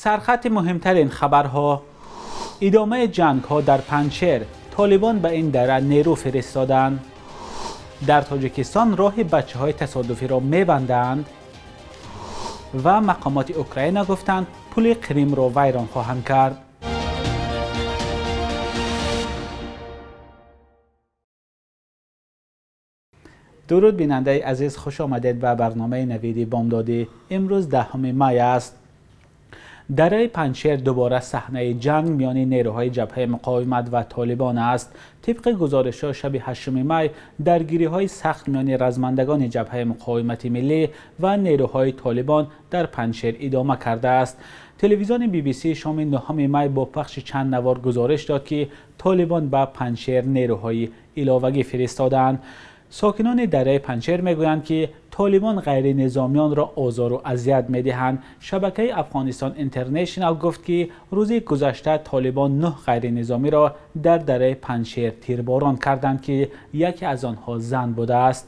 Сархати муҳимтарин хабарҳо: идомаи ҷангҳо дар Панҷшер, Толибон ба ин дара нерӯ фиристоданд. Дар Тоҷикистон роҳи бачаҳои тасодуфиро мебанданд ва мақомоти Украина гуфтанд, пули Қримро вайрон хоҳанд кард. Дуруд, бинандаи азиз, хуш омадед ба барномаи Навиди Бомдодӣ. Имрӯз 10 май аст. Дараи Панҷшер дубора саҳнаи ҷанг миёни нерӯҳои Ҷабҳаи Муқовимат ва Толибон аст. Тибқи гузоришҳо, шаби 8 май даргириҳои сахт миёни размандагони Ҷабҳаи Муқовимати Миллӣ ва нерӯҳои Толибон дар Панҷшер идома кардааст. Телевизиони Би-би-си шоми 9 май бо пахши чанд навор гузориш дод, ки Толибон ба Панҷшер нерӯҳои иловагӣ фиристодаанд. Сокинони дараи Панҷшер мегӯянд, ки Толибон ғайринизомиёнро озору азият медиҳанд. Шабакаи Афғонистон Интернешнал гуфт, ки рӯзи гузашта Толибон 9 ғайринизомиро дар дараи Панҷшер тирборон карданд, ки яке аз онҳо зан будааст.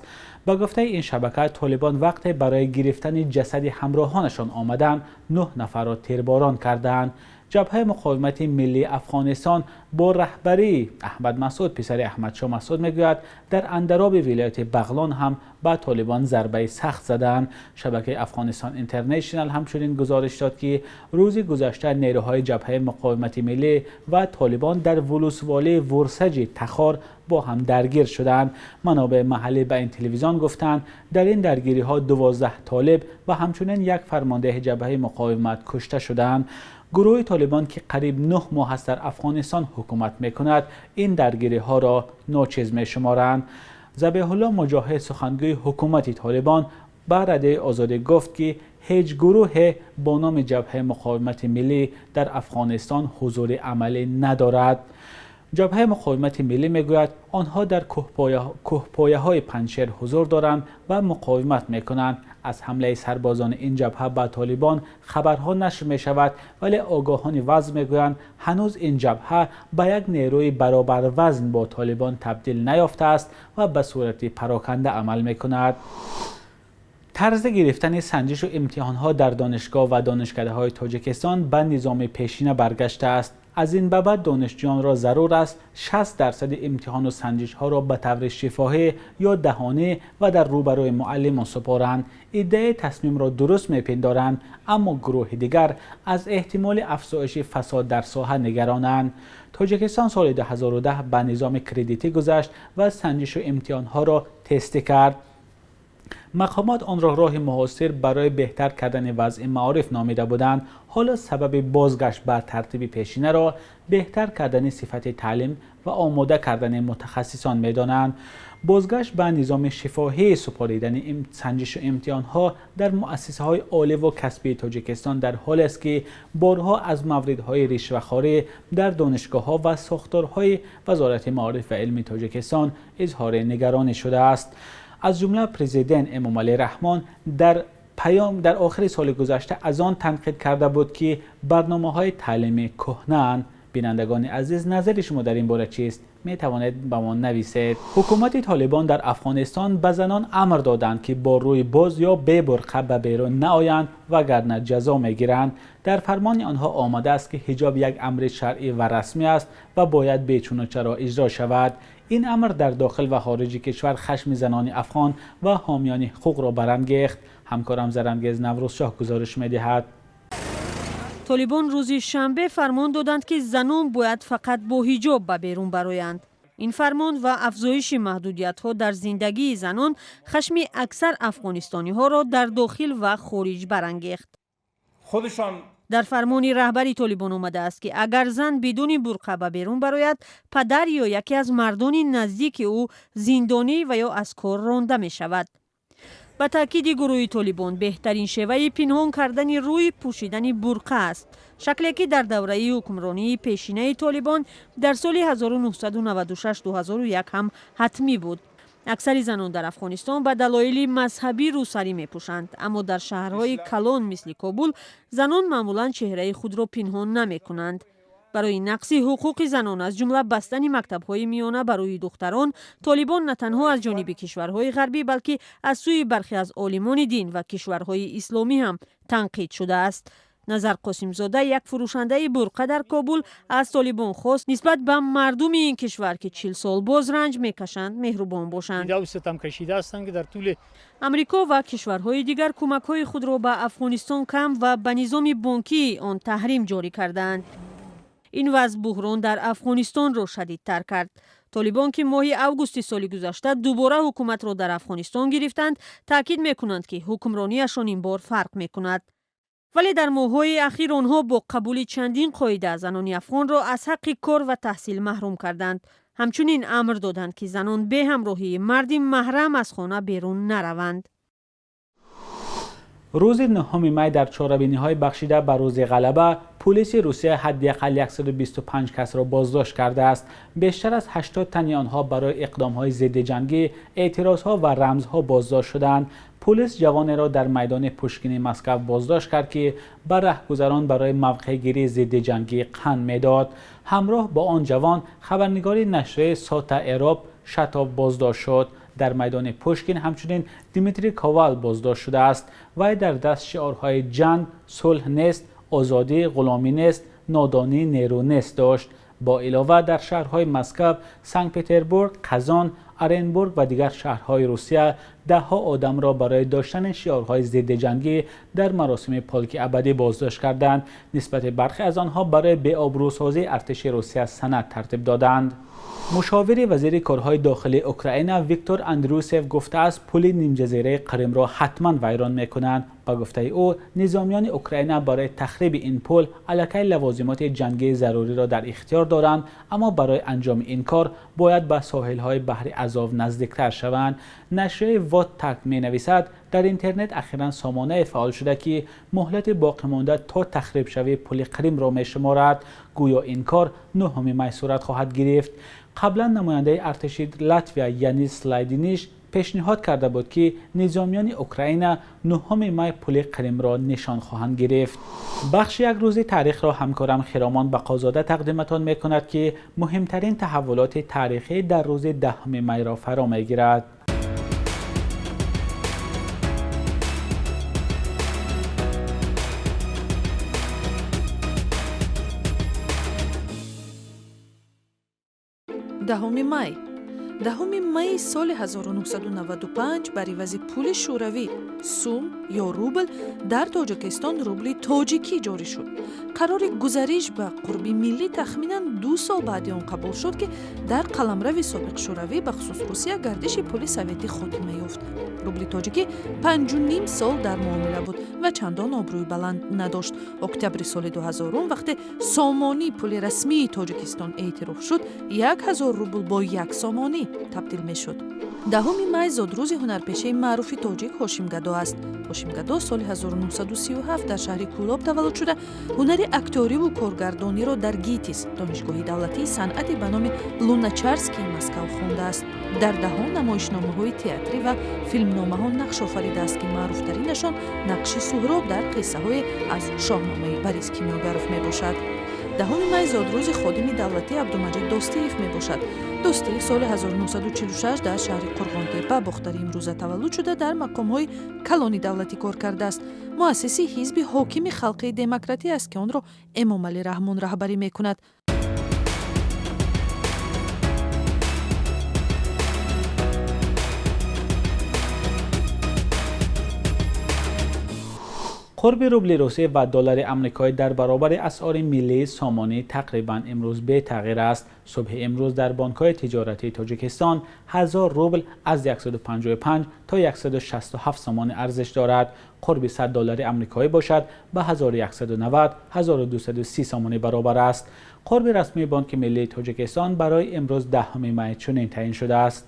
Ба гуфтаи ин шабака, Толибон вақте барои гирифтани ҷасади ҳамроҳонашон омаданд, 9 нафарро тирборон карданд. Ҷабҳаи Муқовимати Миллии Афғонистон бо раҳбарии Аҳмад Масъуд, писари Аҳмадшоҳ Масъуд, мегӯяд, дар Андароби вилояти Бағлон ҳам ба Толибон зарбаи сахт заданд. Шабакаи Афғонистон Интернешнал ҳамчунин гузориш дод, ки рӯзи гузашта нерӯҳои Ҷабҳаи Муқовимати Миллӣ ва Толибон дар вулусволии Вурсаҷи Тахор бо ҳам даргир шуданд. Манобеи маҳаллӣ ба ин телевизион гуфтанд, дар ин даргириҳо 12 толиб ва ҳамчунин як фармондеҳи Ҷабҳаи Муқовимат кушта шуданд. Гурӯҳи Толибон, ки қариб 9 моҳ аст дар Афғонистон ҳукумат мекунад, ин даргириҳоро ночиз мешуморанд. Забиҳулло Муҷоҳид, сухангӯи ҳукумати Толибон, ба Радиои Озодӣ гуфт, ки ҳеҷ гурӯҳе бо номи Ҷабҳаи Муқовимати Миллӣ дар Афғонистон ҳузури амалӣ надорад. Ҷабҳаи Муқовимати Миллӣ мегӯяд, онҳо дар кӯҳпояҳои Панҷшер ҳузур доранд ва муқовимат мекунанд. Аз ҳамлаи сарбозони ин ҷабҳа ба Толибон хабарҳо нашр мешавад, вале огоҳони вазн мегӯянд, ҳанӯз ин ҷабҳа ба як нерӯи баробарвазн бо Толибон табдил наёфтааст ва ба сурати пароканда амал мекунад. Тарзи гирифтани санҷишу имтиҳонҳо дар донишгоҳ ва донишкадаҳои Тоҷикистон ба низоми пешина баргаштааст. Аз ин ба баъд донишҷӯёнро зарур аст 60% имтиҳону санҷишҳоро ба таври шифоҳӣ ё даҳонӣ ва дар рӯбарӯи муаллимон супоранд. Иддаи тасмимро дуруст мепиндоранд, аммо гурӯҳи дигар аз эҳтимоли афзоиши фасод дар соҳа нигаронанд. Тоҷикистон соли 2010 ба низоми кредитӣ гузашт ва санҷишу имтиҳонҳоро тестӣ кард. Мақомот онро роҳи муосир барои беҳтар кардани вазъи маориф номида буданд. Ҳоло сабаби бозгашт ба тартиби пешинаро беҳтар кардани сифати таълим ва омода кардани мутахассисон медонанд. Бозгашт ба низоми шифоҳии супоридани санҷишу имтиҳонҳо дар муассисаҳои оливу касбии Тоҷикистон дар ҳолест, ки борҳо аз мавридҳои ришвахорӣ дар донишгоҳҳо ва сохторҳои Вазорати маориф ва илми Тоҷикистон изҳори нигаронӣ шудааст. Аз ҷумла президент Эмомалӣ Раҳмон дар паём дар охири соли гузашта аз он танқид карда буд, ки барномаҳои таълимӣ кӯҳнаанд. Бинандагони азиз, назари шумо дар ин бора чист? Метавонед ба мо нависед. Ҳукумати Толибон дар Афғонистон ба занон амр доданд, ки бо рӯи боз ё бебурқа ба берун наоянд, вагарна ҷазо мегиранд. Дар фармони онҳо омадааст, ки ҳиҷоб як амри шаръӣ ва расмӣ аст ва бояд бечуну чаро иҷро шавад. Ин амр дар дохил ва хориҷи кишвар хашми занони афғон ва ҳомиёни ҳуқуқро барангехт. Ҳамкорам Зарангез Наврӯзшоҳ гузориш медиҳад. Толибон рӯзи шанбе фармон доданд, ки занон бояд фақат бо ҳиҷоб ба берун бароянд. Ин фармон ва афзоиши маҳдудиятҳо дар зиндагии занон хашми аксар афғонистониҳоро дар дохил ва хориҷ барангехт. Худашон Дар фармони раҳбари Толибон омадааст, ки агар зан бидуни бурқа ба берун барояд, падар ё яке аз мардони наздики ӯ зиндонӣ ва ё аз кор ронда мешавад. Ба таъкиди гурӯҳи Толибон, беҳтарин шеваи пинҳон кардани рӯй пӯшидани бурқа аст, шакле ки дар давраи ҳукмронии пешинаи Толибон дар соли 1996-2001 ҳам ҳатмӣ буд. Аксари занон дар Афғонистон ба далоили мазҳабӣ рӯсарӣ мепӯшанд, аммо дар шаҳрҳои калон мисли Кобул занон маъмулан чеҳраи худро пинҳон намекунанд. Барои нақзи ҳуқуқи занон, аз ҷумла бастани мактабҳои миёна барои духтарон, Толибон на танҳо аз ҷониби кишварҳои ғарбӣ, балки аз сӯи бархе аз олимони дин ва кишварҳои исломӣ ҳам танқид шудааст. Назар Қосимзода, як фурӯшандаи бурқа дар Кобул, аз Толибон хост нисбат ба мардуми ин кишвар, ки 40 сол боз ранҷ мекашанд, меҳрубон бошанд. Амрико ва кишварҳои дигар кӯмакҳои худро ба Афғонистон кам ва ба низоми бонкии он таҳрим ҷорӣ кардаанд. Ин вазъ буҳрон дар Афғонистонро шадидтар кард. Толибон, ки моҳи августи соли гузашта дубора ҳукуматро дар Афғонистон гирифтанд, таъкид мекунанд, ки ҳукмронияшон ин бор фарқ мекунад. Вале дар моҳҳои ахир онҳо бо қабули чандин қоида занони афғонро аз ҳаққи кор ва таҳсил маҳрум карданд. Ҳамчунин амр доданд, ки занон бе ҳамроҳии марди маҳрам аз хона берун нараванд. Рӯзи 9 май дар чорабиниҳои бахшида ба Рӯзи Ғалаба пулиси Русия ҳадди ақал 125 касро боздошт кардааст. Бештар аз 80 тани онҳо барои иқдомҳои зиддиҷангӣ, эътирозҳо ва рамзҳо боздошт шуданд. Пулис ҷавонеро дар майдони Пушкини Москав боздошт кард, ки ба раҳгузарон барои мавқеъгирии зиддиҷангӣ қанд медод. Ҳамроҳ бо он ҷавон хабарнигори нашрияи Сота Эроп Шатов боздошт шуд. Дар майдони Пушкин ҳамчунин Дмитрий Ковал боздошт шудааст. Вай дар даст шиорҳои «Ҷанг, сулҳ нест», «Озодӣ, ғуломӣ нест», «Нодонӣ, нерӯ нест» дошт. Бо илова дар шаҳрҳои Москав, Санкт Петербург, Қазон, Оренбург ва дигар шаҳрҳои Русия даҳҳо одамро барои доштани шиорҳои зиддиҷангӣ дар маросими Полки Абадӣ боздошт карданд. Нисбати бархе аз онҳо барои беобрӯсозии артиши Русия санад тартиб доданд. Мушовири вазири корҳои дохилии Украина Виктор Андрусев гуфтааст, пули нимҷазираи Қримро ҳатман вайрон мекунанд. Ба гуфтаи ӯ, низомиёни Украина барои тахриби ин пул аллакай лавозимоти ҷангии заруриро дар ихтиёр доранд, аммо барои анҷоми ин кор бояд ба соҳилҳои баҳри Азов наздиктар шаванд. Нашрияи Вот так менависад, дар интернет ахиран сомонае фаъол шуда, ки муҳлати боқимонда то тахрибшавии пули Қримро мешуморад. Гӯё ин кор 9 май сурат хоҳад гирифт. Қаблан намояндаи артиши Латвия Янис Слайдиниш пешниҳод карда буд, ки низомиёни Украина 9 май пули Қримро нишон хоҳанд гирифт. Бахши «Як рӯзи таърихро» ҳамкорам Хиромон Бақозода тақдиматон мекунад, ки муҳимтарин таҳаввулоти таърихӣ дар рӯзи 10 майро фаро мегирад. 10 май, 10 майи соли 1995 бар ивази пули шӯравӣ сум ё рубл дар Тоҷикистон рубли тоҷикӣ ҷорӣ шуд. Қарори гузариш ба қурби миллӣ тахминан 2 сол баъди он қабул шуд, ки дар қаламрави собиқ Шӯравӣ, бахусус Русия, гардиши пули советӣ хотима ёфт. Рубли тоҷикӣ 5,5 сол дар муомила буд ва чандон обрӯи баланд надошт. Октябри соли 2000, вақте сомонӣ пули расмии Тоҷикистон эътироф шуд, 1000 рубл бо 1 сомонӣ табдил мешуд. 10 май зодрӯзи ҳунарпешаи маъруфи тоҷик Ҳошим Гадо аст. Ҳошим Гадо соли 1937 дар шаҳри Кӯлоб таваллуд шуда, ҳунари актёриву коргардониро дар ГИТИС, Донишгоҳи давлатии санъати ба номи Луначарскии Москав, хондааст. Дар даҳо намоишномаҳои театрӣ ва филмномаҳо нақш офаридааст, ки маъруфтаринашон нақши Суҳроб дар қиссаҳое аз Шоҳномаи Борис Кимёгаров мебошад. 10 май зодрӯзи ходими давлатӣ Абдумаҷид Достиев мебошад. Достиев соли 1946 дар шаҳри Қурғонтепа, Бохтари имрӯза, таваллуд шуда, дар мақомҳои калони давлатӣ кор кардааст. Муассиси ҳизби ҳокими Халқии Демократӣ аст, ки онро Эмомалӣ Раҳмон раҳбарӣ мекунад. Қурби рубли русӣ ва доллари амрикоӣ дар баробари асъори миллии сомонӣ тақрибан имрӯз бетағйир аст. Субҳи имрӯз дар бонкҳои тиҷоратии Тоҷикистон 1000 рубл аз 155 то 167 сомонӣ арзиш дорад. Қурби 100 доллари амрикоӣ бошад, ба 1190 1230 сомонӣ баробар аст. Қурби расмии Бонки миллии Тоҷикистон барои имрӯз, 10 май, чунин таъин шудааст.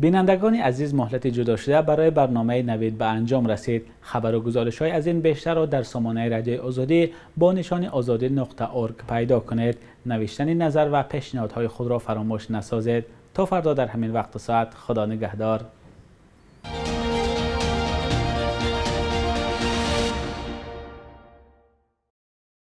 Бинандагони азиз, муҳлати ҷудошуда барои барномаи «Навид» ба анҷом расид. Хабару гузоришҳои аз ин бештарро дар сомонаи Радиои Озодӣ бо нишони озодӣ.org пайдо кунед. Навиштани назар ва пешниҳодҳои худро фаромӯш насозед. То фардо дар ҳамин вақту соат, Худо нигаҳдор.